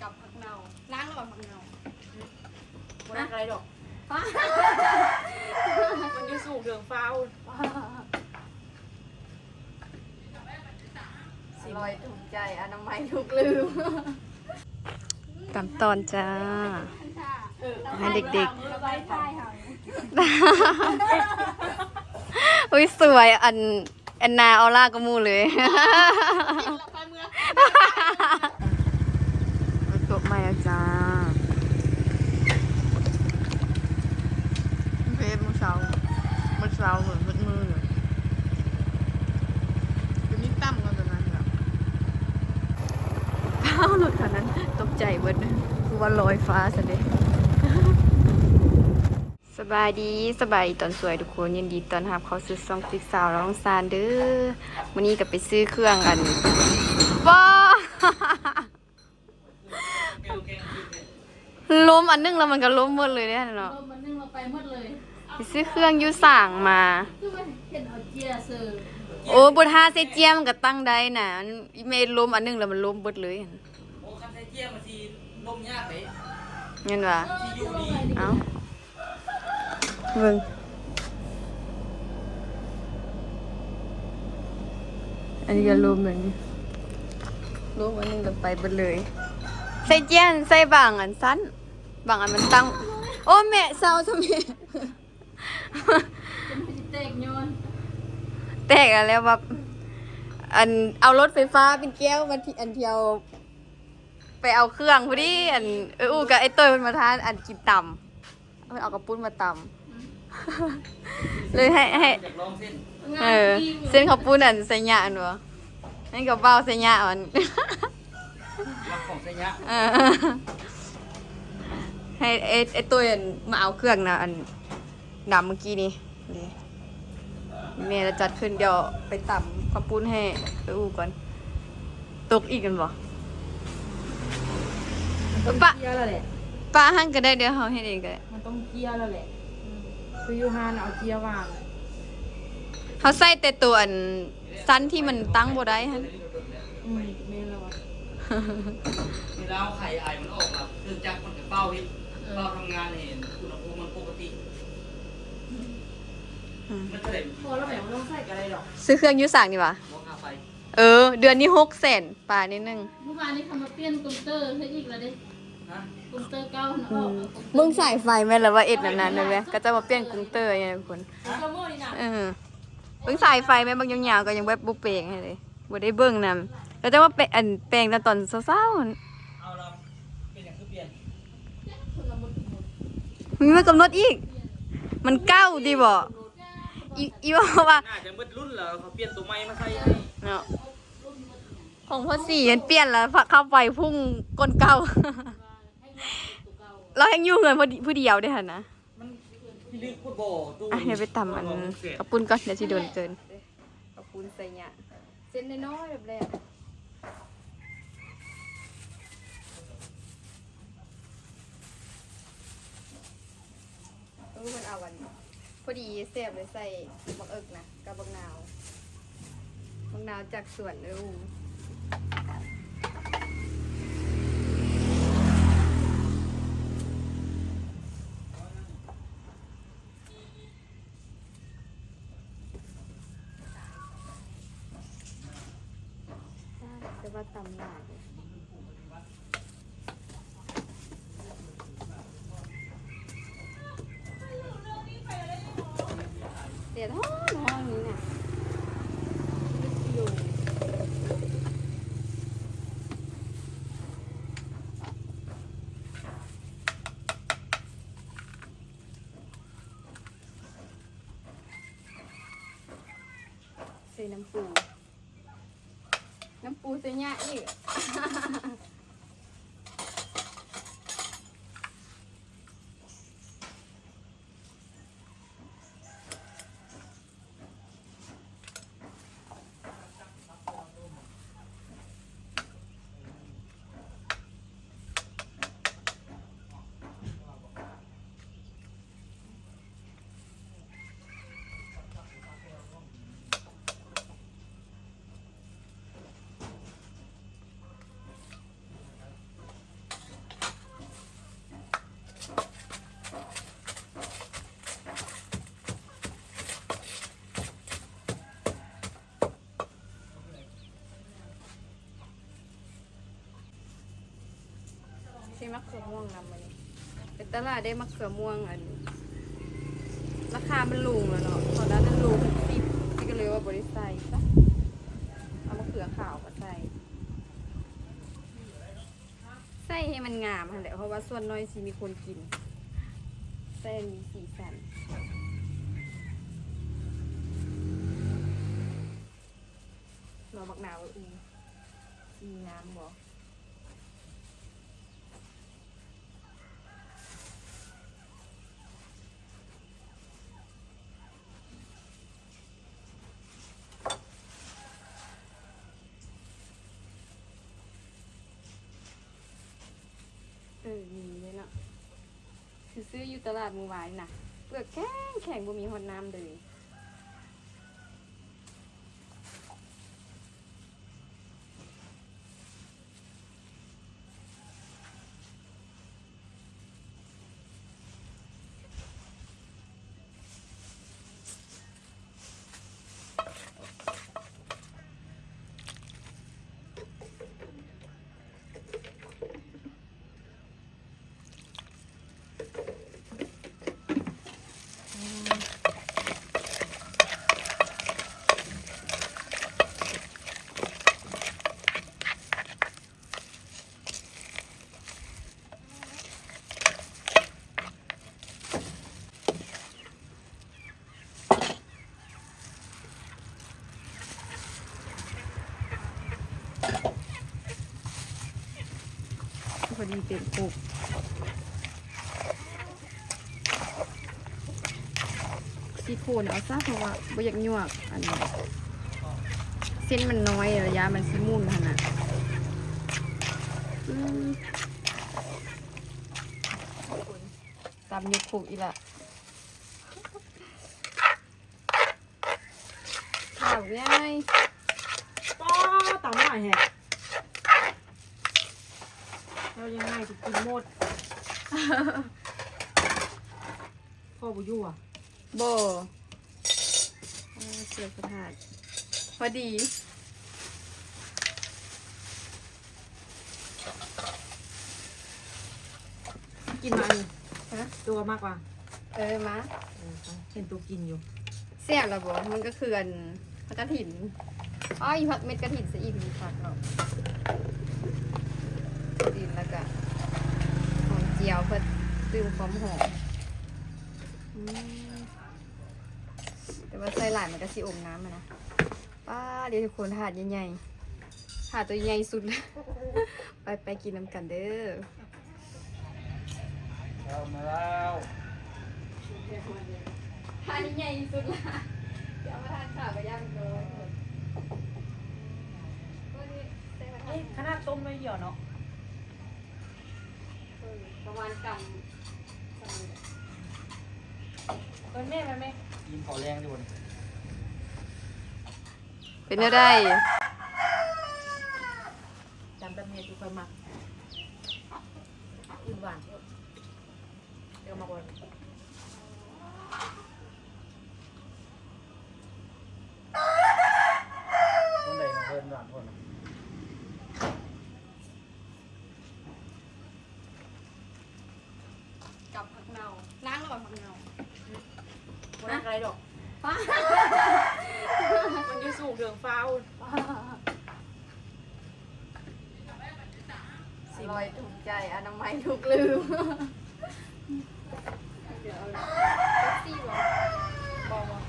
ກັບຜັກເນົ່າ ລ້າງແລ້ວບໍ່ຜັກເນົ່າ? ບໍ່ລ້າງກໍໄດ້ດອກ ມັນຢູ່ສູງເທິງຟ້າ. ອະລ່ອຍຖືກໃຈ ອະນາໄມທຸກລືມ. ຕຳຕອນຈ້າ ໃຫ້ເດັກໆ. ອຸ້ຍ ສວຍ ອັນ ແອນນາອອລ່າກວ່າໝູ່ເລີຍ. ລົດຕົກໃໝ່ແລ້ວຈ້າ. ເພດມື້ເຊົ້າ ມື້ເຊົ້າເໝິດມື້ເລີຍ. ຄືມີຕ່ຳກວ່າຕົວນັ້ນລະ. ອ້າວ ລົດຄັນນັ້ນຕົກໃຈເບິດ ຄືວ່າລອຍຟ້າຊັ້ນເດ. ສະບາຍດີ ສະບາຍດີຕອນສວຍທຸກຄົນ ຍິນດີຕ້ອນຮັບເຂົ້າສູ່ຊ່ອງຕິກສາວລອງຊານເດີ. ມື້ນີ້ກໍໄປຊື້ເຄື່ອງ ອັນ ບໍ່ ລົມອັນໜຶ່ງແລ້ວມັນກໍລົມໝົດເລີຍເດ້ເນາະ. ລົມອັນໜຶ່ງແລ້ວໄປໝົດເລີຍ. ໄປຊື້ເຄື່ອງຢູ່ສາງມາ. ຄືວ່າເຫັນເອົາເຈຍເຊີ. ໂອ້ ບໍ່ ຖ້າໃສ່ເຈຍມັນກໍຕັ້ງໄດ້ນະ. ອີ່ແມ່ລົມອັນໜຶ່ງແລ້ວມັນລົມເບິດເລີຍ. ໂອ້ ຄັນໃສ່ເຈຍມັນຊິລົມຍາກເດ້. ແມ່ນຫວາ? ເອີ ຊິຢູ່ດີ. ເອົ້າ ເບິ່ງ ອັນນີ້ກໍລົມແມ່ນ ລົມອັນໜຶ່ງແລ້ວໄປເບິດເລີຍ. ໃສ່ເຈຍ ໃສ່ບາງອັນສັ້ນ ບາງອັນມັນຕັ້ງ. ໂອ້ ແມ່ເຊົາຊະແມ່. ແຕກຍ້ອນ ແຕກແລ້ວ ແບບ ອັນ ເອົາລົດໄຟຟ້າເປັນແກ້ວມາທີ່ ອັນ ທ່ຽວໄປເອົາເຄື່ອງພໍດີ ອັນ ເອື້ອຍອູ້ກັບອ້າຍໂຕ້ຍເພິ່ນມາທານ ອັນ ກິນຕຳ ເພິ່ນເອົາເຂົ້າປຸ້ນມາຕຳ ອືມ ເລີຍໃຫ້ ໃຫ້ ຢາກລອງເສັ້ນ ເອີ ເສັ້ນເຂົ້າປຸ້ນອັນໄຊຍະຫັ້ນບໍ່ ນັ້ນກໍບ່າວໄຊຍະມັນ ມັກຂອງໄຊຍະ ເອີ ໃຫ້ ເອ ເອ ໂຕ້ຍ ອັນ ມາເອົາເຄື່ອງນະ ອັນ ດຳມື້ກີ້ນີ້ ນີ້ ແມ່ລະຈັດຂຶ້ນ ດຽວໄປຕຳເຂົ້າປຸ້ນໃຫ້ເອື້ອຍອູ້ກ່ອນ. ຕົກອີກແມ່ນບໍ່? ມັນຕ້ອງ ປະ ເຈຍແລ້ວແຫຼະ ປະຫັ້ນກໍໄດ້ ດຽວເຮົາເຮັດເອງກໍໄດ້. ມັນຕ້ອງເຈຍແລ້ວແຫຼະ ອືມ ຄືຢູ່ຮ້ານເອົາເຈຍວາງ. ເຮົາໃສ່ແຕ່ໂຕອັນ ຊັ້ນທີ່ມັນຕັ້ງບໍ່ໄດ້ຫັ້ນ. ອືມ ແມ່ນແລ້ວວ່າ ເວລາເຮົາໄຂໄອມັນອອກມາ ເຄື່ອງຈັກມັນກໍເປົ່າເຮັດ ເອີ ເປົ່າທຳງານໃຫ້ອຸນຫະພູມມັນປົກກະຕິ. ອືມ ມັນເທົ່າໃດ ພໍແລ້ວແມ່ ບໍ່ຕ້ອງໃສ່ກໍໄດ້ດອກ. ຊື້ເຄື່ອງຢູ່ສາງນີ້ຫວາ? ບໍ່ ຄ່າໄຟ. ເອີ ເດືອນນີ້ຫົກແສນປາຍນິດໜຶ່ງ. ເມື່ອວານນີ້ເຂົາມາປ່ຽນກົງເຕີໃຫ້ອີກແລ້ວເດ້. ຮະ? ກົງເຕີເກົ່າຫັ້ນອອກ. ອືມ ເບິ່ງສາຍໄຟແມ່ນລະວ່າເອັດອັນນັ້ນແມ່ນ ເຂົາເຈົ້າມາປ່ຽນກົງເຕີຫຍັງທຸກຄົນ. ຮະ? ເອີ ເບິ່ງສາຍໄຟແມ່ນ ເບິ່ງຍາວໆ ກໍຍັງແບບບໍ່ແປງໃຫ້ເລີຍ. ບໍ່ໄດ້ເບິ່ງນຳ ເຂົາເຈົ້າມາແປ ອັນ ແປງຕອນເຊົ້າໆ ຫັ້ນ. ເອົາລະ ເປັນຫຍັງຄືປ່ຽນ? ມີມາກຳນົດອີກ ມັນເກົ່າຕິບໍ? ອີ ອີວ່າ ວ່າ ໜ້າຈະໝົດລຸ້ນແລ້ວ ເຂົາປ່ຽນໂຕໃໝ່ມາໃສ່ໃຫ້ເນາະ. ຂອງພໍ່ສີຫັ້ນປ່ຽນແລ້ວ ເຂົ້າໄປພຸ້ງກົ້ນເກົ່າ ລາວແຮ່ງຢູ່ເຮືອນຜູ້ດຽວເດ້ຫັ້ນນະ. ມັນພິລຶກໂພດບໍ່ຕູ້. ອ່ະ ດຽວໄປຕຳອັນ ເຂົ້າປຸ້ນກ່ອນ ດຽວຊິດົນເກີນ. ເຂົ້າປຸ້ນໃສ່ຫຍ້າ ເສັ້ນນ້ອຍໆ ແບບແລກ. ເອີ ມັນເອົາອັນ ພໍດີແຊບເລີຍ ໃສ່ບັກເອິກນະ ກັບບັກນາວ ບັກນາວຈາກສວນເດີ້. ແຕ່ວ່າຕຳຫຼາຍເດ້. ແດດຮ້ອນໆ ນີ້ນະ. ໃສ່ນ້ຳປູ ນ້ຳປູໃສ່ຫຍ້າອີກ. ອ ໄດ້ໝາກເຂືອມ່ວງນຳມື້ນີ້ ໄປຕະຫຼາດໄດ້ໝາກເຂືອມ່ວງ ອັນ ລາຄາມັນລົງແລ້ວເນາະ ຕອນນັ້ນໂລຫົກສິບ ຊິກໍເລີຍວ່າບໍ່ໄດ້ໃສ່ຊະ ເອົາໝາກເຂືອຂາວມາໃສ່ ໃສ່ໃຫ້ມັນງາມຫັ້ນແຫຼະ ເພາະວ່າສ່ວນໜ້ອຍຊິມີຄົນກິນ ໃສ່ໃຫ້ມີສີສັນ ລອບັກນາວ ອື ສີງາມບໍ່? ເອີ ມີເດ້ເນາະ ຄືຊື້ຢູ່ຕະຫຼາດມື້ວານນີ້ນະ ເປືອກແຂງແຂງ ບໍ່ມີຮອດນ້ຳເລີຍ. ພໍດີເຕັມໂຄກ ຊິໂຄນເອົາຊະ ເພາະວ່າບໍ່ຢາກຫຍວກ ອັນ ເສັ້ນມັນນ້ອຍ ລະຢ້ານມັນຊິໝຸ່ນຫັ້ນນະ ອືມ ຕຳຍົກໂຄກອີກລະ ຂາວໃຫຍ່ ປ້າ ຕຳຫຼາຍແຮະ ແລ້ວຍັງໄງຊິກິນໝົດ ພໍບໍ່ຢູ່ຫວາ? ບໍ່ ເອີ ເສຍສະພາບ ພໍດີ. ກິນມາອັນນີ້ ຮະ? ໂຕມັກວ່າ ເອີ ມາ ເອີ ເຫັນໂຕກິນຢູ່ ແຊບລະບໍ? ມັນກໍຄືອັນ ຜັກກະຖິນ ອ້າຍ ຜັກ ເມັດກະຖິນຊະອີກ ມັນຄັກເນາະ ກິນແລ້ວກະຫອມຈຽວ ເພື່ອຕື່ມຄວາມຫອມ ອືມ ແຕ່ວ່າໃສ່ຫຼາຍມັນກໍຊິອົມນ້ຳຫັ້ນນະ. ປ້າ ເດ ທຸກຄົນ ຖາດໃຫຍ່ໆ ຖາດໂຕໃຫຍ່ສຸດ ໄປ ໄປກິນນຳກັນເດີ ເອົາມາແລ້ວ ຖາດໃຫຍ່ສຸດລະ ຈະເອົາມາທານຂ້າວກໍຢ່າງນ້ອຍ ເອີ ຂະໜາດຕົ້ມໜ້ອຍດຽວເນາະ ເອີ ປະມານກຳ ເອີ້ນແມ່ມາແມ່ ກິນເຂົ້າແລງຢູ່ບໍ່ນີ້? ເປັນແນວໃດ? ຕຳແບບນີ້ຄືຂ້ອຍມັກ ອື່ນຫວານໂພດ ແລ້ວມັກຫວານ ຄົນໃດມາເອີ້ນຫວານໂພດນະ? ກັບຜັກເນົ່າ ລ້າງແລ້ວບໍ່ຜັກເນົ່າ? ບໍ່ລ້າງກໍໄດ້ດອກ ມັນຢູ່ສູງເທິງຟ້າພຸ້ນ ອະລ່ອຍຖືກໃຈ ອະນາໄມທຸກລືມ. ເປັບຊີບໍ່? ບໍ່ ບໍ່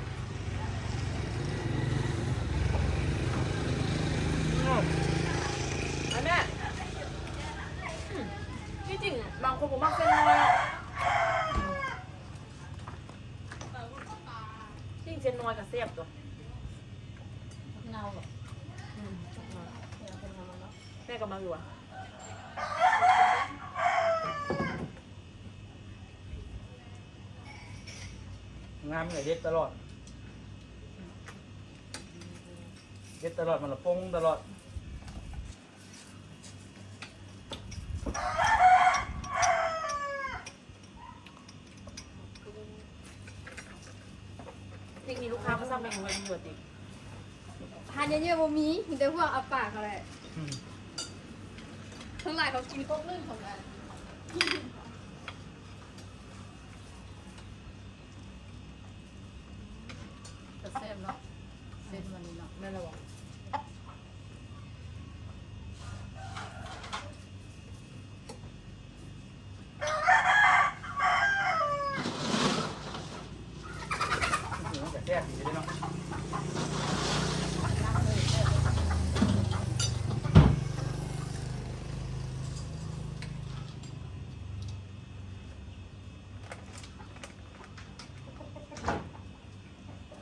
ອືມ ອັນແມ່ ອືມ ທີ່ຈິງບາງຄົນບໍ່ມັກເສັ້ນນ້ອຍເນາະ ຈິງເສັ້ນນ້ອຍກໍແຊບຕົວະ ເນົ່າບໍ່? ອືມ ແມ່ກໍມັກຢູ່ຫວາ? ງາມເລີຍ ເດັດຕະຫຼອດ ເດັດຕະຫຼອດ ມັນລະປົງຕະຫຼອດ. ເດັກນີ້ລູກຄ້າມາສັ່ງເມນູແບບນີ້ຢູ່ຕິ? ທານເຍອະໆບໍ່ມີ ມີແຕ່ພວກອາປາເຂົາແຫຼະ ອືມ ສ່ວນຫຼາຍເຂົາກິນກົກໜຶ່ງເທົ່ານັ້ນ. ກະແຊບເນາະ ເສັ້ນວັນນີ້ເນາະ ແມ່ນລະບໍ່?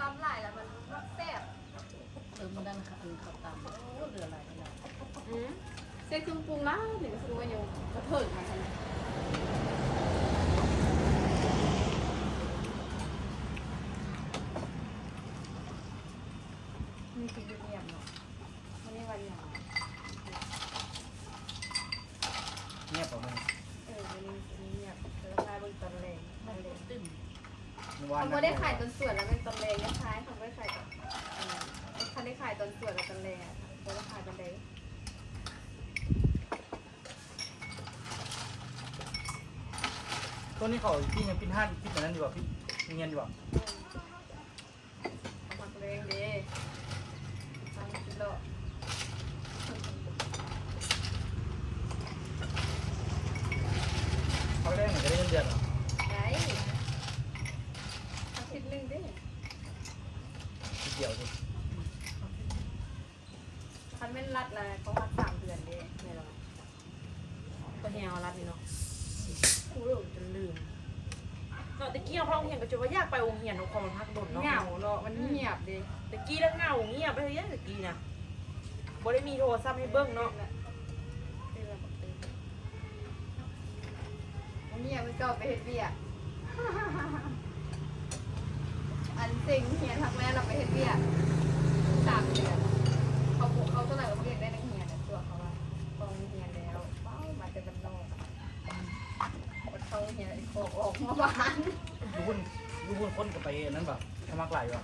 ຕຳຫຼາຍແລ້ວມັນແຊບ. ເອີ ມື້ນັ້ນເຂົາຕຳ ໂອ້ ເຫຼືອຫຼາຍ ອືມ ໃສ່ເຄື່ອງປຸງຫຼາຍ ນີ້ກໍຄືວ່າຍັງກະເທີງມາຫັ້ນ. ມີແຕ່ງຽບໆເນາະ ມື້ນີ້ວັນຫຍັງ? ງຽບບໍ່ມື້ນີ້? ເອີ ມື້ນີ້ ມື້ນີ້ງຽບ ແຕ່ວ່າຖ້າເບິ່ງຕອນແລງ ຕອນແລງຕື່ມ. ເຮົາບໍ່ໄດ້ຂາຍຕອນສວນແລ້ວແມ່ນຕອນແລງ ຍາມທ້າຍເຮົາບໍ່ໄດ້ຂາຍຕອນ ຄັນໄດ້ຂາຍຕອນສວນແລ້ວຕອນແລງ ບໍ່ໄດ້ຂາຍປານໃດ. ຊ່ວງນີ້ເຂົາປິດຫຍັງ ປິດຮ້ານ ປິດອັນນັ້ນຢູ່ບໍ່? ປິດໂຮງຮຽນຢູ່ບໍ່? ເຂົາພັກແລງເດ້ ເຂົາກິນເຫຼົ້າ ພັກແລງນີ້ກະໄດ້ເງິນເດືອນເນາະ? ໄດ້ ອາທິດໜຶ່ງເດ້ ທິດດຽວຕິ? ຄັນແມ່ນລັດລະເຂົາຮັກສາມເດືອນເດ້ ແມ່ນລະ. ກໍແຮງເອົາລັດນີ້ເນາະ ໂອ້ຍ ຈົນລືມເນາະ. ແຕ່ກີ້ເຮົາເຂົ້າໂຮງຮຽນກໍຈົນວ່າຢາກໄປໂຮງຮຽນເນາະ ເພາະມັນພັກດົນເນາະ ເຫງົາເນາະ ມັນ ອືມ ງຽບເດ້. ແຕ່ກີ້ລະເຫງົາງຽບໄປເລີຍ ແຕ່ກີ້ນະ ບໍ່ໄດ້ມີໂທລະສັບໃຫ້ເບິ່ງເນາະ. ເມຍມື້ເກົ່າໄປເຮັດວຽກ ອັນເສັງຮຽນພັກແລ້ວ ລາວໄປເຮັດວຽກສາມເດືອນ ເຂົາບໍ່ເຂົ້າ ເທົ່າໃດກໍບໍ່ຢາກໄດ້ນັກຮຽນ ຕົວະເຂົາວ່າເຂົ້າໂຮງຮຽນແລ້ວ ວ້າວ ມາແຕ່ບ້ານນອກ ເຂົ້າໂຮງຮຽນ ໄອ້ຂອງອອກມາບ້ານ. ຢູ່ພຸ້ນ ຢູ່ພຸ້ນຄົນກໍໄປນັ້ນບໍ່ ສະໝັກຫຼາຍຢູ່ບໍ່?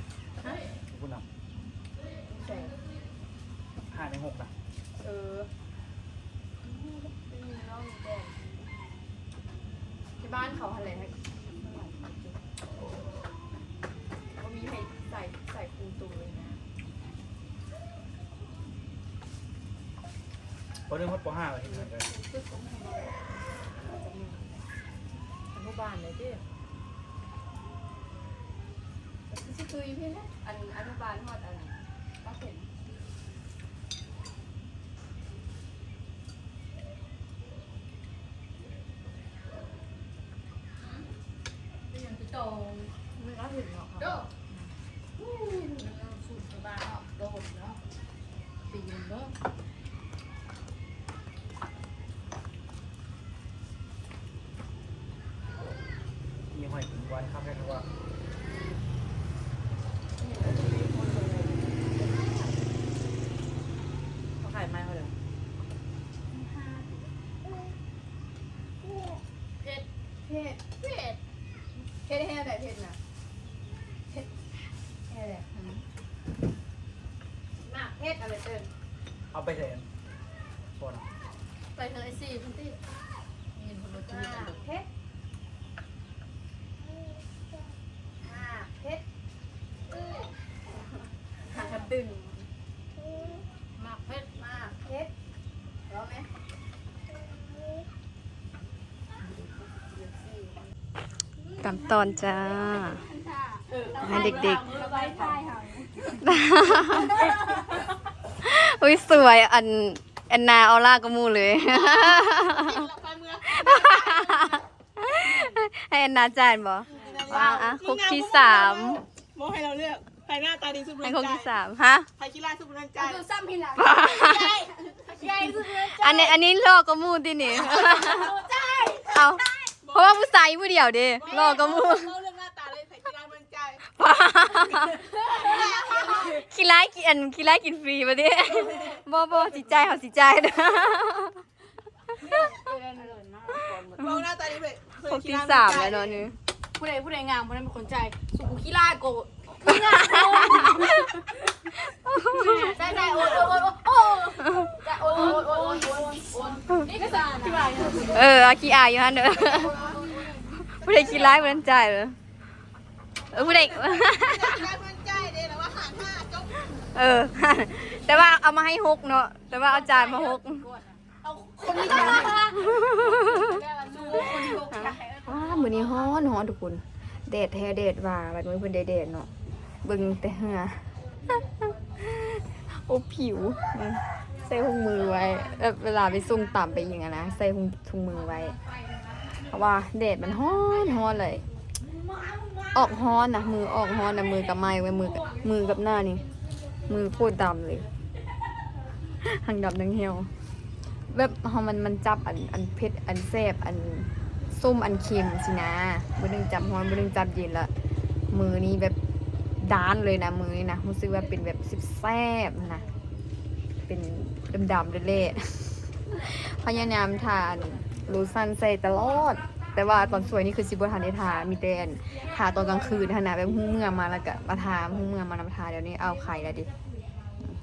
ຢູ່ພຸ້ນນະ ໃສ? ຫ້າໃນຫົກນະ. ເອີ ທີ່ບ້ານເຂົາຫັ້ນແຫຼະ ບໍ່ມີໃຜໃສ່ ໃສ່ຄູ່ໂຕເລີຍນະ. ປ.ໜຶ່ງຮອດ ປ.ຫ້າ ກໍເຮັດງານໄດ້ ອະນຸບານເລີຍຕິ. ຄືຊິຄືຢູ່ພີ້ແຫຼະ ອັນອະນຸບານຮອດອັນປາກເພັນ. ເປັນຫຍັງຄືໂຕ? ມັນກໍເຫັນເນາະ ໂຕ ອູ້ຍ ມັນສູງກວ່າບ້ານເນາະ ໂດດເນາະ ປີນເດີ. ມີຫອຍ ຫວານຄັກແທ້ວ່າ ເຂົາຂາຍໄມ້ເທົ່າໃດ? ເຜັດ ເຜັດ ເຜັດ ເຜັດແຮງໃດ ເຜັດນະ ເຜັດແຮງໃດ? ອືມ ໝາກເຜັດ ເອົາໄປເຕີມ ເອົາໄປໃສ? ບໍ່ນະ ໄປເທິງໄອຊີພຸ້ນຕິ ເຫັນເພິ່ນວ່າກິນຢູ່ເທິງ ເຜັດ ອ່າ ເຜັດ ຫາກະຕຶງ ໝາກເຜັດ ໝາກເຜັດ ເວົ້າແມ. ຕຳຕອນຈ້າ ໃຫ້ເດັກໆ ໂອ້ຍ ສວຍ ອັນ ແອນນາອໍລາກວ່າໝູ່ເລີຍ ໃຫ້ແອນນາຈ່າຍບໍ່? ອ່າ ຄົກທີສາມ ບໍ່ໃຫ້ລາວເລືອກ ໃຜໜ້າຕາດີສຸດ ໃຫ້ຄົກທີສາມ ຮະ ໃຜຂີ້ລ້າຍສຸດ ອັນນີ້ ອັນນີ້ຫຼໍ່ກວ່າໝູ່ຕິນີ້ ເອົ້າ ເພາະວ່າຜູ້ຊາຍມີຜູ້ດຽວເດ້ ຫຼໍ່ກວ່າໝູ່ ເວົ້າເລື່ອງໜ້າຕາເລີຍ ໃຜຂີ້ລ້າຍ ຂີ້ລ້າຍກິນ ຂີ້ລ້າຍກິນຟຣີບໍ່ຕິ ບໍ່ ບໍ່ ຊິຈ່າຍ ເຮົາຊິຈ່າຍ ເວົ້າໜ້າຕາດີເລີຍ ຄົກທີສາມແລ້ວເນາະນີ້ ຜູ້ໃດ ຜູ້ໃດງາມຜູ້ນັ້ນເປັນຄົນຈ່າຍ ສຸກູຂີ້ລ້າຍໂກ ເອີ ຂີ້ອາຍຢູ່ຫັ້ນເດີ ຜູ້ໃດຂີ້ຮ້າຍຜູ້ນັ້ນຈ່າຍເດີ ເອີ ຜູ້ໃດ ເອີ ແຕ່ວ່າເອົາມາໃຫ້ຫົກເນາະ ແຕ່ວ່າເອົາຈານມາຫົກ. ອ້າ ມື້ນີ້ຮ້ອນ ຮ້ອນທຸກຄົນ ແດດແທ້ແດດວ່າ ບັດມື້ເພິ່ນໄດ້ແດດເນາະ ເບິ່ງແຕ່ເຫື່ອ ອົບຜິວ ອືມ ໃສ່ຖົງມືໄວ້ ແບບເວລາໄປສົ່ງຕຳໄປຫຍັງຫັ້ນນະ ໃສ່ ຖົງມືໄວ້ ເພາະວ່າແດດມັນຮ້ອນ ຮ້ອນເລີຍ ອອກຮ້ອນນະ ມືອອກຮ້ອນນະ ມືກະໄໝ້ເວີຍ ມື ມືກັບໜ້ານີ້ ມືໂຄດດຳເລີຍ ທັງດຳທັງຫ່ຽວ ແບບເຮົາ ມັນ ມັນຈັບອັນ ອັນເຜັດ ອັນແຊບ ອັນສົ້ມ ອັນເຄັມຊີ້ນະ ມື້ໜຶ່ງຈັບຮ້ອນ ມື້ໜຶ່ງຈັບເຢັນ ລະມື້ນີ້ແບບດ້ານເລີຍນະ ມື້ນີ້ນະ ຮູ້ສຶກວ່າເປັນແບບແຊບໆນະ ເປັນດຳໆແຫຼະ ພະຍາຍາມທາໂລຊັນໃສ່ຕະຫຼອດ ແຕ່ວ່າຕອນສວຍນີ້ຄືຊິບໍ່ທັນໄດ້ທາ ມີແຕ່ອັນທາຕອນກາງຄືນຫັ້ນນະ ແບບຮູ້ເມື່ອມາແລ້ວກະມາທາ ຮູ້ເມື່ອມາແລ້ວມາທາ ດຽວນີ້ເອົາໄຄແລ້ວເດ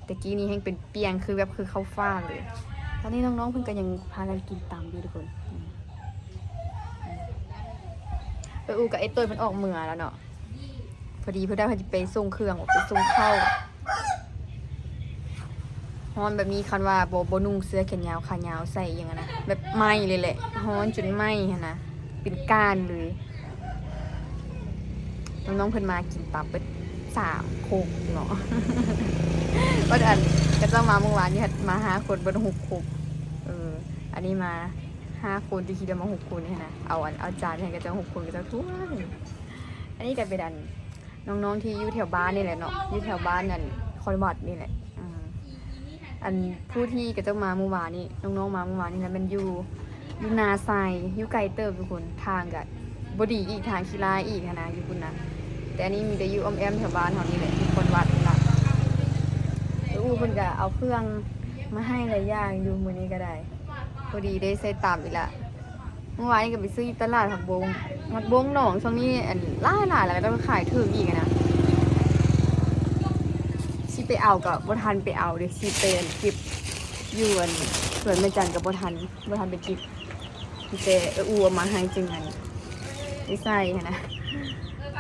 ແຕ່ກີ້ນີ້ແຮ່ງເປັນປ່ຽງ ຄືແບບຄືເຂົ້າຟາເລີຍ ຕອນນີ້ນ້ອງໆເພິ່ນກະຍັງພາກັນກິນຕຳຢູ່ທຸກຄົນ ອືມ ເອື້ອຍອູກັບເອື້ອຍໂຕ້ຍເພິ່ນອອກເມືອແລ້ວເນາະ ພໍດີເພິ່ນວ່າເພິ່ນຊິໄປສົ່ງເຄື່ອງ ໄປສົ່ງເຂົ້າ ຮ້ອນແບບນີ້ ຄັນວ່າບໍ່ ບໍ່ນຸ່ງເສື້ອແຂນຍາວຂາຍາວໃສ່ອີ່ຫຍັງຫັ້ນນະ ແບບໄໝ້ເລີຍແຫຼະ ຮ້ອນຈົນໄໝ້ຫັ້ນນະ ເປັນກ້ານເລີຍ ນ້ອງໆເພິ່ນມາກິນຕຳເບິດສາມຄົກເນາະ ວ່າອັນ ຂະເຈົ້າມາມື້ວານນີ້ມາຫ້າຄົນເບິດຫົກຄົກ ເອີ ອັນນີ້ມາຫ້າຄົນ ທີ່ຄິດວ່າມາຫົກຄົນນີ້ຫັ້ນນະ ເອົາອັນ ເອົາຈານໃຫ້ຂະເຈົ້າຫົກຄົນ ຂະເຈົ້າຖ້ວຍ ອັນນີ້ກະເປັນອັນ ນ້ອງໆທີ່ຢູ່ແຖວບ້ານນີ້ແຫຼະເນາະ ຢູ່ແຖວບ້ານອັນຄອນວັດນີ້ແຫຼະ ອືມ ອັນຜູ້ທີ່ຂະເຈົ້າມາມື້ວານນີ້ ນ້ອງໆມາມື້ວານນີ້ນະ ແມ່ນຢູ່ ຢູ່ນາໄຊ ຢູ່ໄກເຕີບທຸກຄົນ ທາງກະບໍ່ດີອີກ ທາງຂີ້ລ້າຍອີກຫັ້ນນະ ຢູ່ພຸ້ນນະ ແຕ່ອັນນີ້ມີແຕ່ຢູ່ອ້ອມແອ້ມແຖວບ້ານເຮົານີ້ແຫຼະ ຢູ່ຄອນວັດນີ້ລະ ເອື້ອຍອູເພິ່ນກະເອົາເຄື່ອງມາໃຫ້ຫຼາຍຢ່າງຢູ່ ມື້ນີ້ກະໄດ້ ພໍດີໄດ້ໃສ່ຕຳອີກລະ ມື້ວານນີ້ກະໄປຊື້ຢູ່ຕະຫຼາດຜັກບົ້ງ ຜັກບົ້ງໜອງຊ່ວງນີ້ອັນຫຼາຍໆ ແລ້ວກະຕ້ອງຂາຍຖືກອີກຫັ້ນນະ ຊິໄປເອົາກະບໍ່ທັນໄປເອົາເດ ຊິໄປອັນເກັບຢູ່ອັນສວນແມ່ຈັນກະບໍ່ທັນ ບໍ່ທັນໄປເກັບ ມີແຕ່ເອື້ອຍອູເອົາມາໃຫ້ຈຶ່ງອັນໄດ້ໃສ່ຫັ້ນນະ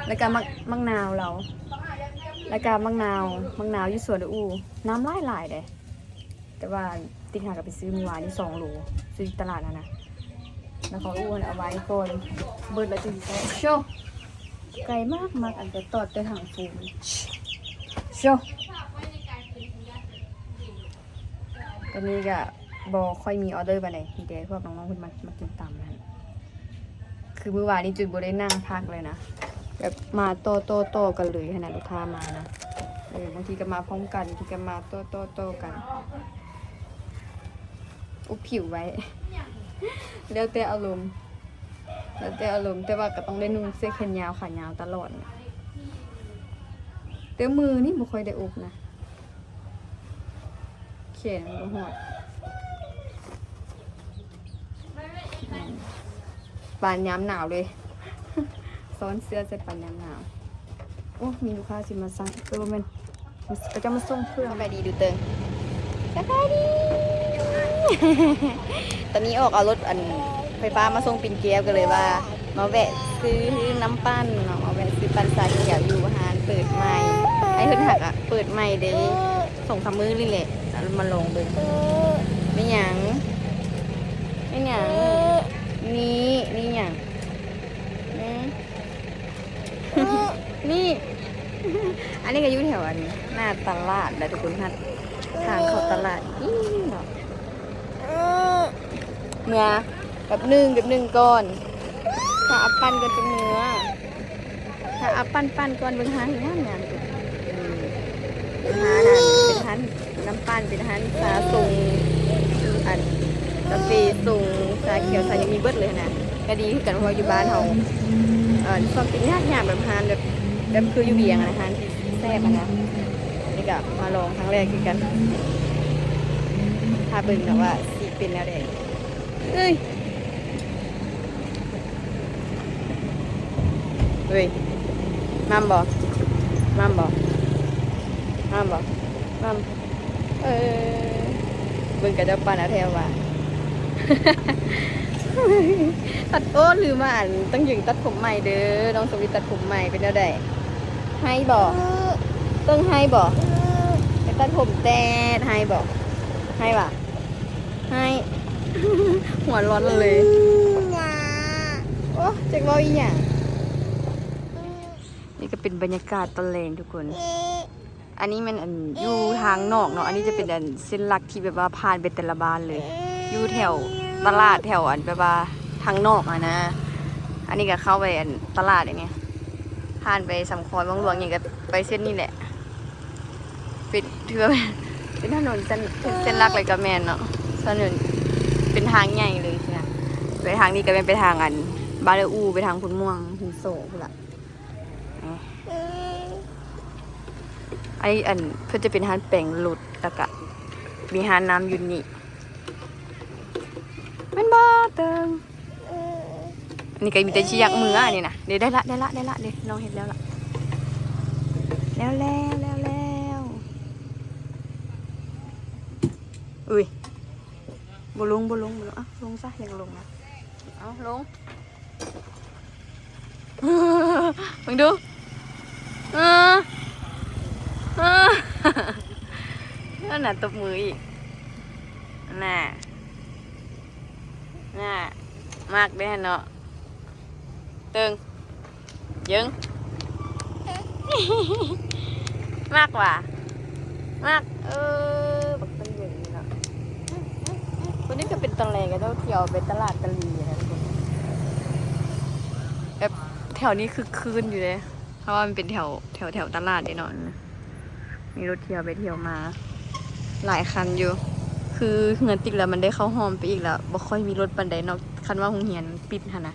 ແລ້ວກະໝາກ ໝາກນາວລາວ ແລ້ວກະໝາກນາວ ໝາກນາວຢູ່ສວນເອື້ອຍອູ ນ້ຳຫຼາຍໆເດ. ແຕ່ວ່າຕິກຫາກະໄປຊື້ມື້ວານນີ້ສອງໂລ ຊື້ທີ່ຕະຫຼາດຫັ້ນນະ ແລ້ວຂອງອູ່ຫັ້ນເອົາໄວ້ກ່ອນ ເບິດແລ້ວຈຶ່ງແຊະ ໂຊ ໄກມາກໆ ອັນແຕ່ຕອດແຕ່ຖັງຟູ ໂຊ ຕອນນີ້ກະບໍ່ຄ່ອຍມີອໍເດີປານໃດ ມີແຕ່ພວກນ້ອງໆເພິ່ນມາ ມາກິນຕຳຫັ້ນ. ຄືມື້ວານນີ້ຈຸດບໍ່ໄດ້ນັ່ງພັກເລີຍນະ ແບບມາຕໍ່ໆກັນເລີຍຫັ້ນນະ ລູກຄ້າມານະ ເອີ ບາງທີກໍມາພ້ອມກັນ ບາງທີກໍມາຕໍ່ໆກັນ ອົບຜິວໄວ້ ແລ້ວແຕ່ອາລົມ ແລ້ວແຕ່ອາລົມ ແຕ່ວ່າກໍຕ້ອງໄດ້ນຸ່ງເສື້ອແຂນຍາວຂາຍາວຕະຫຼອດນະ ແຕ່ມືນີ້ບໍ່ຄ່ອຍໄດ້ອົບນະ. ແຂນມັນບໍ່ຮອດ ປານຍາມໜາວເລີຍ ຊ້ອນເສື້ອໃສ່ປານຍາມໜາວ. ໂອ້ ມີລູກຄ້າຊິມາສັ່ງ ເອີ ບໍ່ແມ່ນ ເຂົາເຈົ້າມາສົ່ງເຄື່ອງ. ສະບາຍດີດູເຕີງ ສະບາຍດີ. ຕອນນີ້ອອກເອົາລົດອັນໄຟຟ້າມາສົ່ງປິ່ນແກ້ວ ກໍເລີຍວ່າມາແວະຊື້ນ້ຳປັ່ນເນາະ ມາແວະຊື້ປັ່ນຊາຂຽວຢູ່ຮ້ານເປີດໃໝ່ ອ້າຍເພິ່ນຫາກະເປີດໃໝ່ເດ້. ສອງສາມມື້ນີ້ແຫຼະ ມາລອງເບິ່ງ. ແມ່ນຫຍັງ? ແມ່ນຫຍັງ? ນີ້ ນີ້ຫຍັງ? ອືມ ນີ້ ອັນນີ້ກໍຢູ່ແຖວອັນໜ້າຕະຫຼາດແຫຼະທຸກຄົນ ທາງເຂົ້າຕະຫຼາດອີ່ເນາະ. ເມືອ ແປັບໜຶ່ງ ແປັບໜຶ່ງກ່ອນ ຖ້າອັບປັ່ນກໍຈະເມືອ ຖ້າອັບປັ່ນ ປັ່ນກ່ອນ ເບິ່ງຮ້ານງາມໆ ເປັນຮ້ານອັນ ເປັນຮ້ານນ້ຳປັ່ນ ເປັນຮ້ານຊາຊົງ ອັນ ກາເຟຊົງ ຊາຂຽວ ຊາຫຍັງມີເບິດເລີຍຫັ້ນນະ ກໍດີຄືກັນ ເພາະວ່າຢູ່ບ້ານເຮົາ ເອີ ຊອບກິນຍາກໆ ແບບຮ້ານແບບ ແບບຄືຢູ່ວຽງຫັ້ນນະ ຮ້ານທີ່ແຊບຫັ້ນນະ ນີ້ກໍມາລອງຄັ້ງແລກຄືກັນ ຖ້າເບິ່ງນະວ່າຊິເປັນແນວໃດ. ເອີຍ ເອີຍ ນຳບໍ່? ມາມບໍ່? ມາມບໍ່? ມາມ. ເອີ ເບິ່ງກະເຈົ້າປັ່ນເອົາແທ້ວ່າ ຕັດ ໂອ້ ລືມວ່າ ອັນ ຕ້ອງຢືນຕັດຜົມໃໝ່ເດີ. ນ້ອງສະວີຕັດຜົມໃໝ່ ເປັນແນວໃດ? ໄຮບໍ່? ເຕີງໄຮບໍ່? ໄປຕັດຜົມແຕດ ໄຮບໍ່? ໄຮຫວາ? ໃຫ້ ຫົວຮ້ອນເລີຍ. ໂອ້ ຈັກເວົ້າອີ່ຫຍັງ. ນີ້ກໍເປັນບັນຍາກາດຕອນແລງທຸກຄົນ. ອັນນີ້ແມ່ນ ອັນ ຢູ່ທາງນອກເນາະ. ອັນນີ້ຈະເປັນ ອັນ ເສັ້ນຫຼັກທີ່ແບບວ່າຜ່ານໄປແຕ່ລະບ້ານເລີຍ. ຢູ່ແຖວຕະຫຼາດ ແຖວ ອັນ ແບບວ່າທາງນອກຫັ້ນນະ. ອັນນີ້ກໍເຂົ້າໄປ ອັນ ຕະຫຼາດ ອັນນີ້ ຜ່ານໄປສຳຄອນ ວັງຫຼວງຫຍັງ ກໍໄປເສັ້ນນີ້ແຫຼະ. ເປັນ ຖືວ່າເປັນ ເປັນຖະໜົນເສັ້ນ ເສັ້ນຫຼັກເລີຍກໍແມ່ນເນາະ. ຖະໜົນເປັນທາງໃຫຍ່ເລີຍຊີ້ນະ. ໄປທາງນີ້ກໍແມ່ນໄປທາງ ອັນ ບ້ານເອື້ອອູ່ ໄປທາງໂພນມ່ວງ ຫີນໂສພຸ້ນລະ. ອັນນີ້ ອັນ ເພິ່ນຈະເປັນຮ້ານແປງລົດ ແລ້ວກະມີຮ້ານນ້ຳຢູ່ນີ້ ແມ່ນບໍ່ເຕີງ? ອັນນີ້ກໍມີແຕ່ຊິຢາກເມືອນີ້ນະ. ເດ້ ໄດ້ລະ ໄດ້ລະ ໄດ້ລະ ເດ້ ນ້ອງເຮັດແລ້ວລະ. ແລ້ວ ແລ້ວ ແລ້ວ ແລ້ວ. ອຸ້ຍ ບໍ່ລົງ ບໍ່ລົງ ບໍ່ລົງ. ເອົ້າ ລົງຊະ ຢາກລົງນະ. ເອົາ ລົງ. ເບິ່ງດູ ເອີ ເອີ ນັ້ນນະ ຕົບມືອີກ ນັ້ນນະ ນັ້ນນະ. ມັກເດ້ຫັ້ນເນາະ ເຕີງ ເຢິງ. ມັກຫວາ? ມັກ. ເອີ ບັກເຕີງເຢິງນີ້ເນາະ. ໂຕນີ້ກໍເປັນຕອນແລງ ເຂົາເຈົ້າທ່ຽວໄປຕະຫຼາດຕະຫຼີນະທຸກຄົນ. ແບບແຖວນີ້ຄຶກຄື້ນຢູ່ເດ້ ເພາະວ່າມັນເປັນແຖວ ແຖວ ແຖວຕະຫຼາດເດ້ເນາະ. ມີລົດທ່ຽວໄປທ່ຽວມາຫຼາຍຄັນຢູ່. ຄືເຮືອນຕິດແລ້ວ ມັນໄດ້ເຂົ້າຮ່ອມໄປອີກແລ້ວ ບໍ່ຄ່ອຍມີລົດປານໃດເນາະ. ຄັນວ່າໂຮງຮຽນປິດຫັ້ນນະ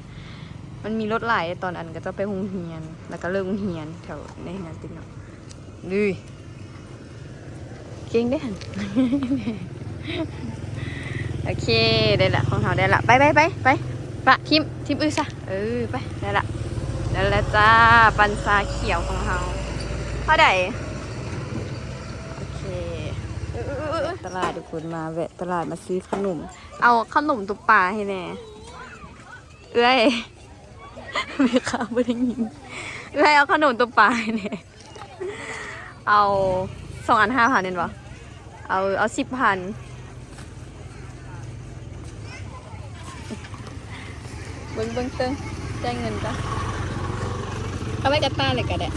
ມັນມີລົດຫຼາຍ ຕອນອັນເຂົາເຈົ້າໄປໂຮງຮຽນ ແລ້ວກໍເລີກໂຮງຮຽນ ແຖວໃນເຮືອນຕິດເນາະ. ລຸຍ ເກັ່ງເດ້ຫັ້ນ. ໂອເຄ ໄດ້ລະ ຂອງເຮົາໄດ້ລະ. ໄປ ໄປ ໄປ ໄປ ປະ ຖິ້ມ ຖິ້ມ ອື ຊະ. ເອີ ໄປ ໄດ້ລະ ໄດ້ລະຈ້າ ປັ່ນຊາຂຽວຂອງເຮົາ. ເທົ່າໃດ? ໂອເຄ ຕະຫຼາດທຸກຄົນ ມາແວະຕະຫຼາດ ມາຊື້ຂະໜົມ. ເອົາຂະໜົມຕົວປາໃຫ້ແດ່. ເອື້ອຍ ແມ່ຄ້າບໍ່ໄດ້ຍິນ. ເອື້ອຍ ເອົາຂະໜົມຕົວປາໃຫ້ແດ່. ເອົາສອງອັນຫ້າພັນແມ່ນບໍ່? ເອົາ ເອົາສິບພັນ. ເບິ່ງ ເບິ່ງເຕີງ ຈ່າຍເງິນກ່ອນ. ເອົາໄວ້ກັບປ້າເລີຍກໍໄດ້.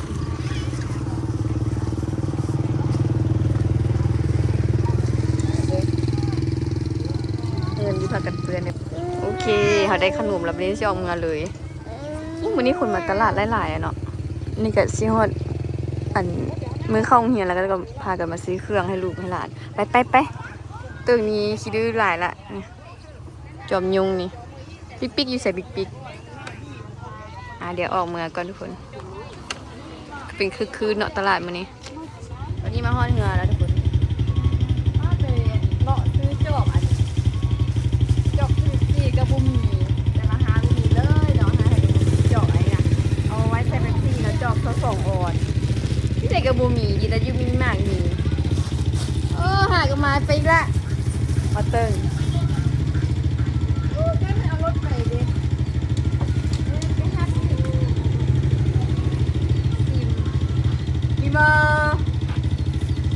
ເງິນຢູ່ຜ້າກັນເປື້ອນເດ້. ໂອເຄ ເຮົາໄດ້ຂະໜົມແລ້ວ ບາດນີ້ຊິອອກເມືອເລີຍ. ໂອ້ ມື້ນີ້ຄົນມາຕະຫຼາດຫຼາຍໆ ອະເນາະ. ນີ້ກະຊິຮອດ ອັນ ມື້ເຂົ້າໂຮງຮຽນແລ້ວ ກໍພາກັນມາຊື້ເຄື່ອງໃຫ້ລູກໃຫ້ຫຼານ. ໄປ ໄປ ໄປ. ເຕີງນີ້ຂີ້ດື້ຫຼາຍລະ ນີ້ ຈອມຍຸງນີ້. ປິກໆ ຢູ່ໃສ ປິກໆ? ອ່າ ດຽວອອກເມືອກ່ອນທຸກຄົນ. ເປັນຄຶກຄື້ນເນາະ ຕະຫຼາດມື້ນີ້. ຕອນນີ້ມາຮອດເຮືອນແລ້ວທຸກຄົນ. ມາໄປເລາະຊື້ຈອກ ອັນ ຈອກ ແຟບຊີ ກໍບໍ່ມີ ແຕ່ລະຮ້ານບໍ່ມີເລີຍເນາະ. ຮ້ານໃຫ້ຈອກອັນນີ້ນະ ເອົາໄວ້ໃສ່ແຟບຊີ ແລ້ວຈອກຊາວສອງອອນ ທີ່ໃດກໍບໍ່ມີ. ດີແຕ່ຢູ່ມີມາກມີ. ເອີ ຫາກໍມາໄປອີກລະ. ມາເຕີງ ໂອ້ ເຈົ້າໄດ້ເອົາລົດໄປເດ້. ເອີ ໄປຮັບຊິ ຊິມ ມີບໍ່?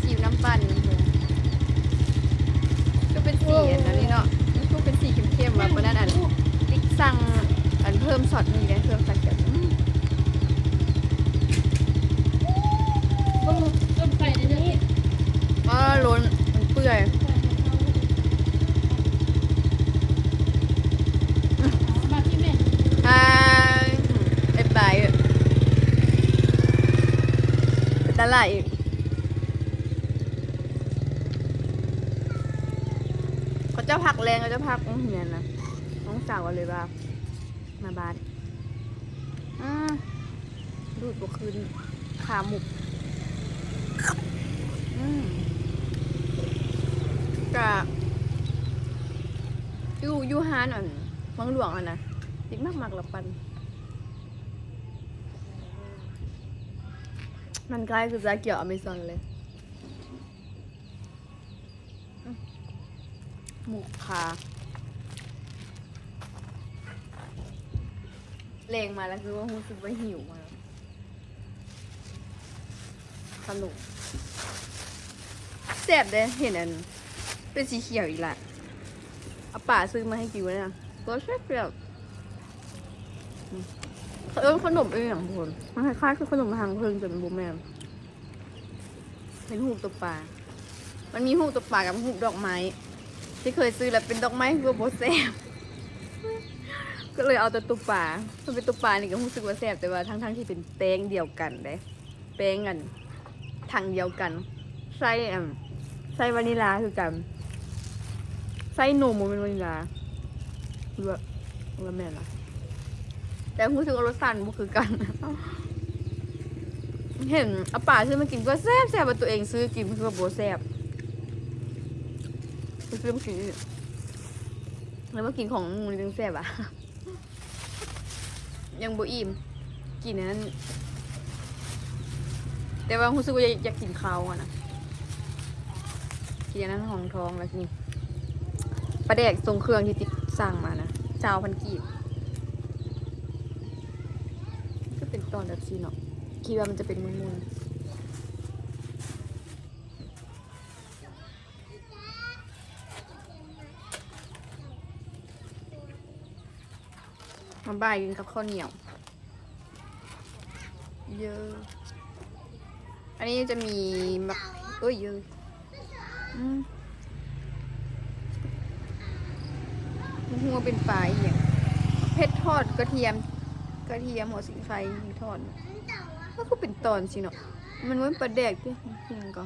ຊິມນ້ຳປັ່ນ ຄືເປັນສີອັນນັ້ນນີ້ເນາະ. ມັນຄືເປັນສີເຂັ້ມໆ ວ່າ ເພາະນັ້ນ ອັນ ຕິກສັ່ງ ອັນ ເພີ່ມຊັອດນີ້ເດ້ ເພີ່ມຊັອດກັບ ອືມ. ເບິ່ງ ຕົ້ນໄກ່ໃນນີ້ ອ້າ ລົ້ນ ມັນເປື່ອຍ. ບາດທີ່ແມ່ນ ອາ ບາຍບາຍ ໄປຕະຫຼາດອີກ. ເຂົາເຈົ້າພັກແລງ ເຂົາເຈົ້າພັກໂຮງຮຽນນະ. ນ້ອງສາວກໍເລີຍວ່າ ມາບ້ານ ອືມ ດູດບໍ່ຄືນ ຂາໝຸກ. ອືມ ກະຢູ່ ຢູ່ຮ້ານ ອັນ ວັງຫຼວງຫັ້ນນະ ຕິກມັກໆ ລະປັ່ນ. ມັນຄ້າຍຄືຊາຂຽວອາເມຊອນເລີຍ. ອືມ ໂມຄາ ແລງມາແລ້ວຄືວ່າຮູ້ສຶກວ່າຫິວມາ ຂະໜົມ ແຊບເດ້. ເຫັນອັນເປັນສີຂຽວອີກລະ ອາປ້າຊື້ມາໃຫ້ກິນມື້ນັ້ນ ກໍແຊບໆ. ອືມ ເຂົາເອີ້ນຂະໜົມອີ່ຫຍັງພຸ້ນ ມັນຄ້າຍໆຄືຂະໜົມຮັງເພິ່ງ ແຕ່ມັນບໍ່ແມ່ນ. ເປັນຮູບຕົວປາ ມັນມີຮູບຕົວປາກັບຮູບດອກໄມ້ ທີ່ເຄີຍຊື້ແລ້ວເປັນດອກໄມ້ ຄືວ່າບໍ່ແຊບ ກໍເລີຍເອົາແຕ່ຕົວປາ. ມັນເປັນຕົວປານີ້ກໍຮູ້ສຶກວ່າແຊບ ແຕ່ວ່າທັງໆທີ່ເປັນແປ້ງດຽວກັນເດ້ ແປ້ງອັນຖັງດຽວກັນ ໃສ່ອັນ ໃສ່ວານິລາຄືກັນ ໃສ່ນົມ ບໍ່ແມ່ນວານິລາ ຫຼືວ່າ ຫຼືວ່າແມ່ນລະ ແຕ່ຮູ້ສຶກວ່າລົດຊາດມັນບໍ່ຄືກັນ. ເຫັນອາປ້າຊື້ມາກິນກໍແຊບໆ ວ່າຕົວເອງຊື້ກິນຄືວ່າບໍ່ແຊບ ໄປຊື້ມາກິນອີກ ແລ້ວມາກິນຂອງໝູ່ນີ້ຈັ່ງແຊບອະ. ຍັງບໍ່ອີ່ມ ກິນອັນນັ້ນ ແຕ່ວ່າຮູ້ສຶກວ່າຢາກ ຢາກກິນຄາວຫັ້ນນະ ກິນອັນນັ້ນຮອງທ້ອງ. ແລ້ວນີ້ປາແດກຊົງເຄື່ອງທີ່ຕິດສັ່ງມານະ ຊາວພັນກີບ ຄືເປັນຕອນແບບຊີ້ເນາະ ຄິດວ່າມັນຈະເປັນໝຸ່ນໆ. ມາບ່າຍກິນກັບເຂົ້າໜຽວ ເຢີ ອັນນີ້ຈະມີໝາກ ເອີຍ ເຢີ ອືມ ບໍ່ຮູ້ວ່າເປັນປາອີ່ຫຍັງ ເຜັດທອດ ກະທຽມ ກະທຽມ ຫົວສີໄຄທອດ ມັນຄືເປັນຕອນຊີ້ເນາະ ມັນບໍ່ແມ່ນປາແດກຕິ ອີ່ຫຍັງກໍ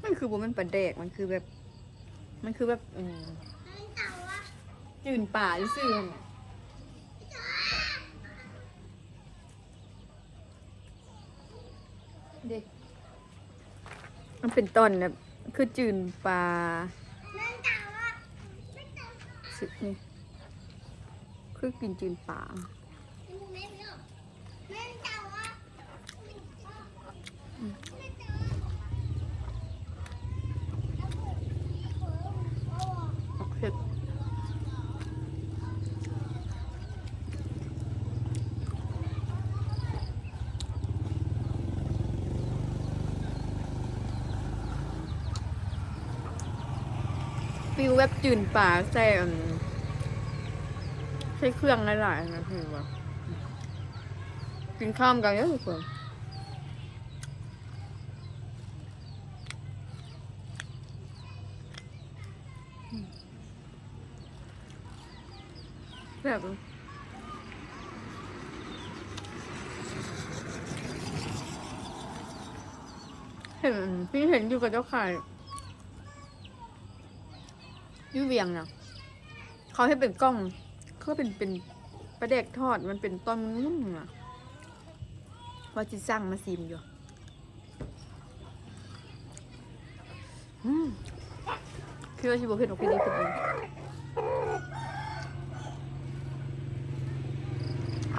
ມັນຄືບໍ່ແມ່ນປາແດກ ມັນຄືແບບ ມັນຄືແບບ ເອີ ຈືນປາຊື່ໆ ຫັ້ນນະ ເດ້ ມັນເປັນຕອນແບບ ຄືຈືນປາ ຊິ ນີ້ ຄືກິນຈືນປາ. ເຜັດ ຟີລແບບຈືນປາໃສ່ອັນ ໃສ່ເຄື່ອງຫຼາຍໆ ນະ ເຫັນບໍ່? ກິນຂ້າວນຳກັນເດີທຸກຄົນ ແຊບ ເຫັນ ເຫັນຢູ່ເຂົາເຈົ້າຂາຍ ຢູ່ວຽງນະ ເຂົາເຮັດເປັນກ່ອງ ຄືເປັນ ເປັນປາແດກທອດ ມັນເປັນຕອນງຸ້ນໆ ນະ ວ່າຊິສັ່ງມາຊີມຢູ່ ອືມ ຄິດວ່າຊິບໍ່ເຜັດ ບໍ່ເຜັດ ບໍ່ເຜັດ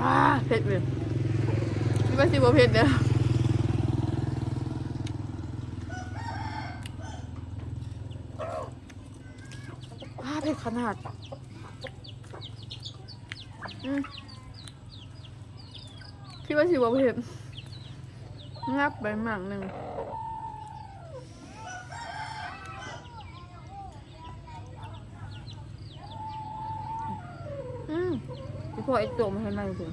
ອາ ເຜັດເວີຍ ຄິດວ່າຊິບໍ່ເຜັດເດີ. ອ້າ ເຜັດຂະໜາດ ອືມ ຄິດວ່າຊິບໍ່ເຜັດ ງັບໄປໝາກໜຶ່ງ. ອືມ ອີ່ພໍ່ເອັດໂຕະມາໃຫ້ໃໝ່ພຸ້ນ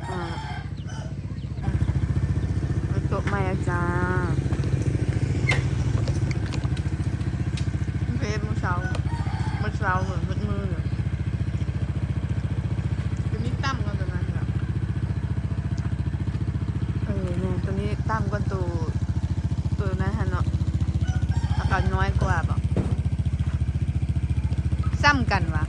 ອ່າ ເອັດໂຕະໃໝ່ແລ້ວຈ້າ ເພດມື້ເຊົ້າ ມື້ເຊົ້າ ມື້ ມື້ ຕົວນີ້ຕ່ຳກວ່າຕົວນັ້ນແຫຼະ ເອີ ແມ່ນ ຕົວນີ້ຕ່ຳກວ່າໂຕ ໂຕນັ້ນຫັ້ນເນາະ ແລ້ວກໍນ້ອຍກວ່າບໍ ສ່ຳກັນຫວາ? ອ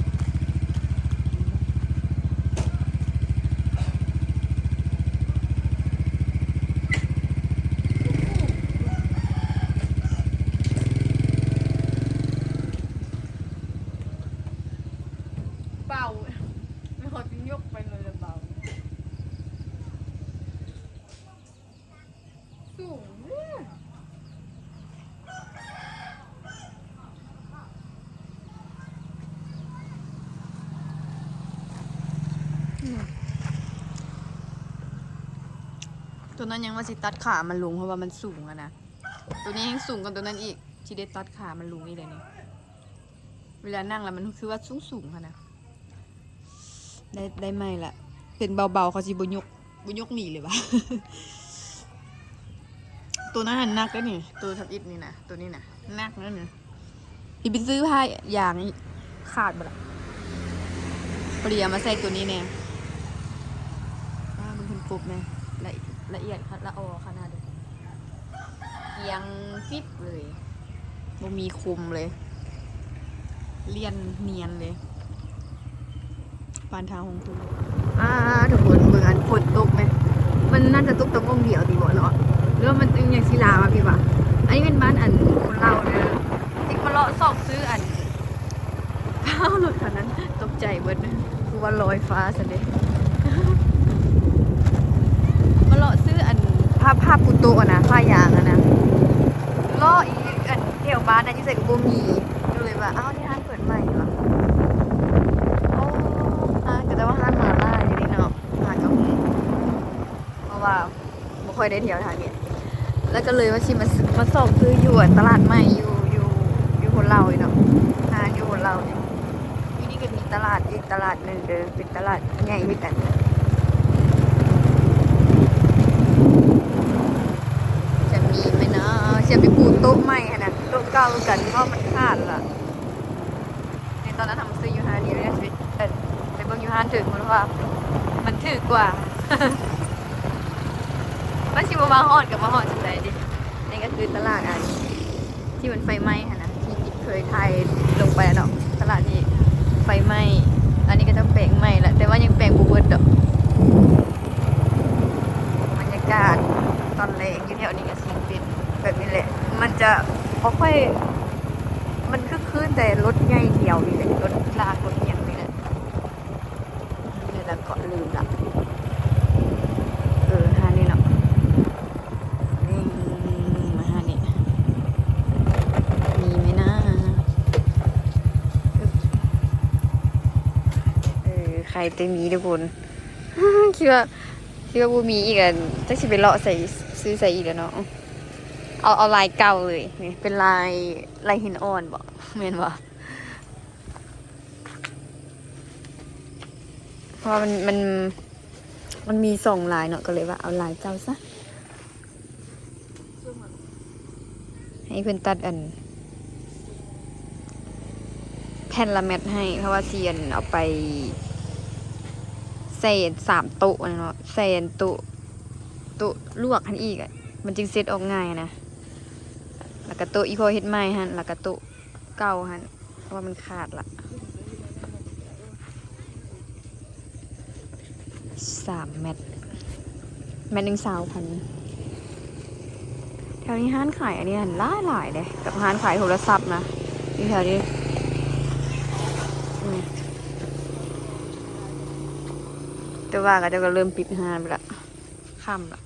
ຕົວນັ້ນຍັງວ່າຊິຕັດຂາມັນລົງ ເພາະວ່າມັນສູງຫັ້ນນະ. ຕົວນີ້ແຮ່ງສູງກວ່າຕົວນັ້ນອີກ ຊິໄດ້ຕັດຂາມັນລົງອີກແລ້ວນີ້. ເວລານັ່ງແລ້ວມັນຄືວ່າສູງໆຫັ້ນນະ. ໄດ້ ໄດ້ໃໝ່ລະ ເປັນເບົາໆ ເຂົາຊິບໍ່ຍົກ ບໍ່ຍົກໜີເລີຍຫວາ. ໂຕນັ້ນໜັກເດ້ນີ້ ໂຕທຳອິດນີ້ນະ ໂຕນີ້ນະໜັກເດ້ນີ້. ຊິໄປຊື້ຜ້າຢາງອີກ ຂາດບໍ່ລະ? ພໍດີເອົາມາໃສ່ໂຕນີ້ແດ່. ວ້າ ເບິ່ງເພິ່ນກົບແດ່ ລະ ລະອຽດ ລະອໍຂະໜາດເດ້. ກຽງຟິບເລີຍ ບໍ່ມີຄົມເລີຍ ລຽນນຽນເລີຍ ປານທາງໂຮງທຸນ. ອ້າ ທຸກຄົນເບິ່ງ ອັນຝົນຕົກແມ ມັນໜ້າຈະຕົກຕະໝ່ອງດຽວຕິບໍ່ເນາະ ຫຼືວ່າມັນຍັງຊິຫຼາມາພີ້ຫວາ? ອັນນີ້ແມ່ນບ້ານອັນຄົນລາວເດີ ຈິກມາເລາະຊອກຊື້ອັນ ອ້າວ ລົດຄັນນັ້ນຕົກໃຈເບິດ ຄືວ່າລອຍຟ້າຊັ້ນເດ. ມາເລາະຊື້ອັນ ຜ້າ ຜ້າປູໂຕະຫັ້ນນະ ຜ້າຢາງຫັ້ນນະ ເລາະອີກອັນແຖວບ້ານນະ ຢູ່ໃສກໍບໍ່ມີ ກໍເລີຍວ່າ ອ້າວ ນີ້ຮ້ານເປີດໃໝ່ຫວາ? ໂອ້ ຮ້ານກໍແຕ່ວ່າຮ້ານໝາລ່າຢູ່ນີ້ເນາະ ຮ້ານກໍ ເພາະວ່າບໍ່ຄ່ອຍໄດ້ທ່ຽວທາງນີ້ ແລ້ວກໍເລີຍວ່າຊິມາ ມາຊອກຊື້ຢູ່ອັນຕະຫຼາດໃໝ່ ຢູ່ ຢູ່ ຢູ່ໂຮລາວນີ້ເນາະ ຮ້ານຢູ່ໂຮລາວນີ້. ຢູ່ນີ້ກໍມີຕະຫຼາດອີກຕະຫຼາດໜຶ່ງເດີ ເປັນຕະຫຼາດໃຫຍ່ຄືກັນ. ຈະມີໄໝເນາະ? ຊິໄປປູໂຕະໃໝ່ຫັ້ນນະ ໂຕະເກົ່າຄືກັນ ເພາະມັນຂາດລະ. ໃນຕອນນັ້ນເຮົາມາຊື້ຢູ່ຮ້ານນີ້ ແລ້ວຊິໄປ ເອີ ໄປເບິ່ງຢູ່ຮ້ານຖືກ ເພາະວ່າມັນຖືກກວ່າ. ມັນຊິບໍ່ມາຮອດກໍມາຮອດຈັ່ງໃດເດ. ນີ້ກໍຄືຕະຫຼາດອັນທີ່ມັນໄຟໄໝ້ຫັ້ນນະ ທີ່ເຄີຍຖ່າຍລົງໄປເນາະ ຕະຫຼາດທີ່ໄຟໄໝ້. ອັນນີ້ເຂົາເຈົ້າແປງໃໝ່ລະ ແຕ່ວ່າຍັງແປງບໍ່ເບິດດອກ. ບັນຍາກາດຕອນແລງຢູ່ແຖວນີ້ກໍຊິເປັນແບບນີ້ແຫຼະ ມັນຈະບໍ່ຄ່ອຍ ມັນຄຶກຄື້ນແຕ່ລົດໃຫຍ່ທ່ຽວນີ້ແຫຼະ ລົດລາກລົດຫຍັງນີ້ແຫຼະ. ນີ້ແຫຼະ ແລ້ວກໍລືມລະ ເອີ ຮ້ານນີ້ເນາະ ນີ້ ມາຮ້ານນີ້ ມີໄໝນາ? ເອີ ໄຄແຕ່ມີທຸກຄົນ ຄິດວ່າ ຄິດວ່າບໍ່ມີອີກ ອັນ ຈັກຊິໄປເລາະໃສ ຊື້ໃສອີກແລ້ວເນາະ. ເອົາ ເອົາລາຍເກົ່າເລີຍ ນີ້ເປັນລາຍ ລາຍຫີນອ່ອນບໍ ແມ່ນບໍ່? ເພາະວ່າມັນ ມັນ ມັນມີສອງລາຍເນາະ ກໍເລີຍວ່າເອົາລາຍເກົ່າຊະ ໃຫ້ເພິ່ນຕັດອັນ ແຜ່ນລະແມັດໃຫ້ ເພາະວ່າຊິອັນ ເອົາໄປໃສ່ອັນ ສາມໂຕະຫັ້ນເນາະ ໃສ່ອັນໂຕະ ໂຕະລວກຫັ້ນອີກ ມັນຈຶ່ງເຊັດອອກງ່າຍນະ ແລ້ວກະໂຕະອີ່ພໍ່ເຮັດໃໝ່ຫັ້ນ ແລ້ວກະໂຕະເກົ່າຫັ້ນ ເພາະວ່າມັນຂາດລະ. ສາມແມັດ ແມັດໜຶ່ງຊາວພັນ. ແຖວນີ້ຮ້ານຂາຍອັນນີ້ຫັ້ນຫຼາຍໆເດ້ ກັບຮ້ານຂາຍໂທລະສັບນະ ຢູ່ແຖວນີ້ ອືມ ແຕ່ວ່າເຂົາເຈົ້າກໍເລີ່ມປິດຮ້ານໄປລະ ຄ່ຳລະ. ເ